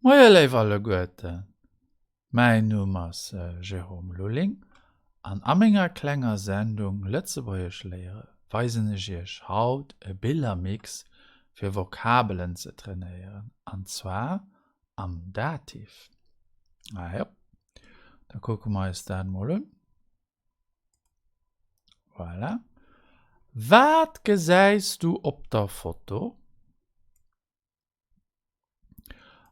Moie léif alleguerten, mäin Numm ass Jérôme Lulling an a menger klenger Sendung Lëtzebuergesch léiere weisen ech iech haut e Billermix fir Vokabelen ze trainéieren an zwar am Dativ. Ah jo, da kucke mer eis dat mol un. Voilà. Wat gesäis du op der Foto?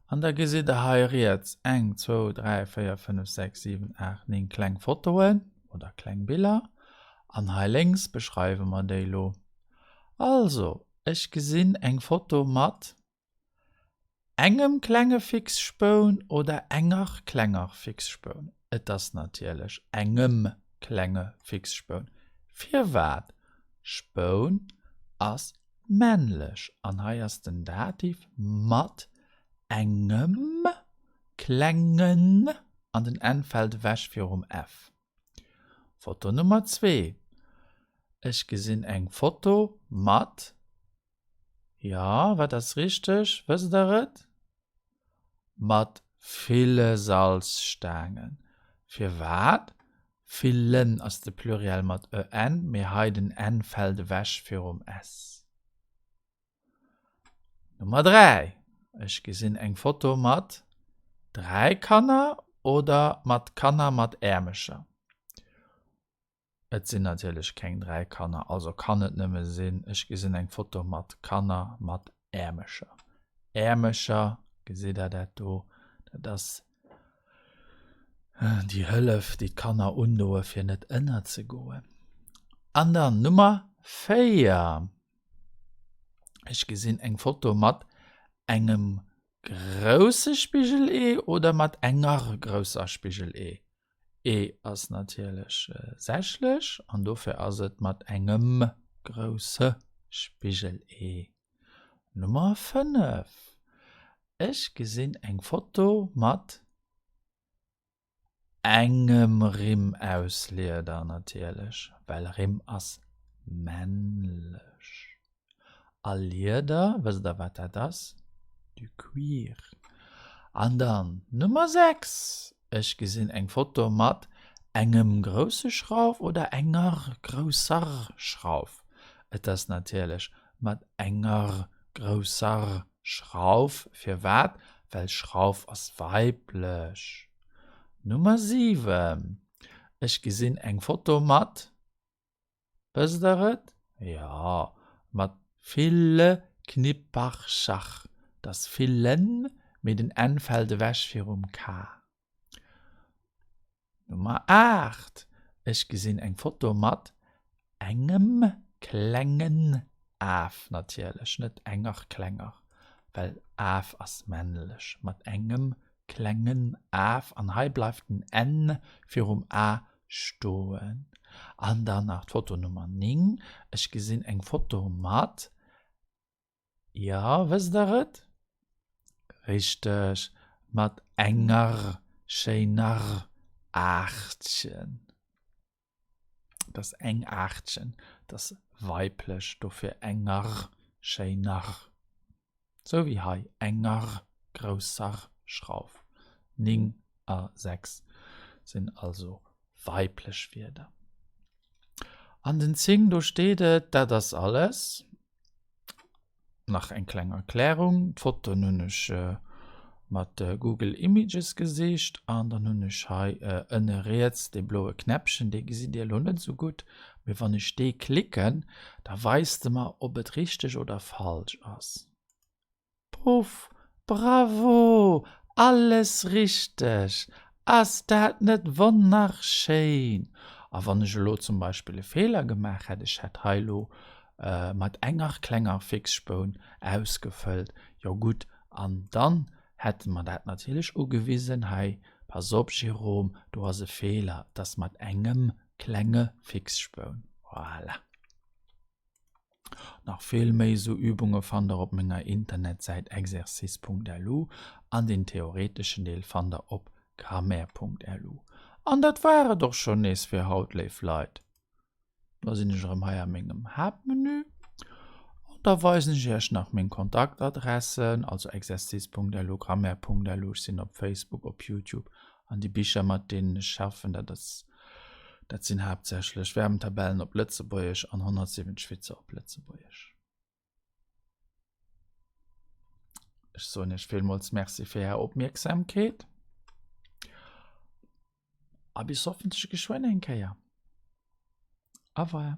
An da gesitt der hei riets eng, zwou, dräi, véier, fënnef, 6, 7, 8, 9 kleng Fotoen oder kleng Biller. An hei lénks beschreiwe mer déi elo. Also, ech gesinn eng Foto mat engem klenge Fixspoun oder enger klenger Fixspoun. Et ass natierlech engem klenge Fixspoun. Firwat? Spoun ass Männlech, an hei ass den Dativ mat engem klengen an den n fält ewech virum f. Foto Nummer zwee, Ech gesinn eng Foto mat, jo, wat ass richteg, wësst der et? Mat ville Salzstaangen. Firwat? Villen ass de Pluriel mat e-n, mee hei den n fält ewech virum s. Nummer 3, Ech gesinn eng Foto mat 3 Kanner oder mat Kanner mat Äermecher. Et sinn natierlech keng 3 Kanner, also kann et nëmme sinn, ech gesinn eng Foto mat Kanner mat Äermecher. Äermecher, gesitt der dat do, dat ass déi Hëllef, déi d'Kanner undoe fir net ënnerzegoen. An dann Nummer 4, ech gesinn eng Foto mat engem grousse Spigel-Ee oder mat enger grousser Spigel-Ee. E ass natierlech sächlech an dofir ass et mat engem grousse Spigel-E. Nummer 5, Ech gesinn eng Foto mat engem Rimm aus Lieder, natierlech, well Rimm ass männlech. A Lieder, wësst der wat dat ass? Du Cuir. An dann Nummer 6, ech gesinn eng Foto mat engem grousse Schrauf oder enger grousser Schrauf. Et ass natierlech mat enger grousser Schrauf. Firwat? Well Schrauf ass weiblech. Nummer 7, ech gesinn eng Foto mat. Wësst der et? Jo, mat ville Knipparcher. 't ass villen, mee den n fält ewech virum k. Nummer 8, Ech gesinn eng Foto mat engem klengen Af, natierlech net enger klenger, well Af ass männlech, mat engem klengen Af an hei bleift den n virum a stoen. An dann nach d'Foto Nummer 9. Ech gesinn eng Foto mat, jo, wësst der et? Richteg, mat enger schéiner Aachtchen. Et ass eng Aachtchen, et ass weiblech, dofir enger schéiner. Sou wéi hei, enger grousser Schrauf. 9 a 6 sinn also weiblech Wierder. An den 10, do steet et, dat ass alles. Nach eng kleng Erklärung, D'Fotoen hunn ech mat Google Images gesicht an dann hunn ech hei ënne riets dee bloe Knäppchen, dee gesitt Dir elo net esou gutt, mee wann ech dee klicken, da weist e mer ob et richteg oder falsch ass. Puff, bravo, alles richteg, ass dat net wonnerschéin? A wann ech elo zum Beispill e Feeler gemaach hätt, ech hätt hei elo mat enger klenger Fixspoun ausgefëllt, jo gutt, an dann hätte mer dat natierlech ugewisen, hei, pass op Jérôme, do ass e Feeler, et ass mat engem klenge Fixspoun. Voilà. Nach vill méi esou Übunge fannt der op menger Internetsäit exercice.lu an den theoreteschen Deel fannt der op grammaire.lu. An dat war et och schonn nees fir haut, léif Leit. Da sinn ech erëm hei a mengem Haaptmenü. Da weisen ech Iech nach meng Kontaktadressen, also exercice.lu, grammaire.lu, ech sinn op Facebook, op YouTube an déi Bicher mat deenen ech schaffen, dat ass, dat sinn haaptsächlech Verbentabellen op Lëtzebuergesch an 170 Witzer op Lëtzebuergesch. Ech soen Iech villmools Merci fir Är Opmierksamkeet a bis hoffentlech geschwënn eng Kéier. Au revoir.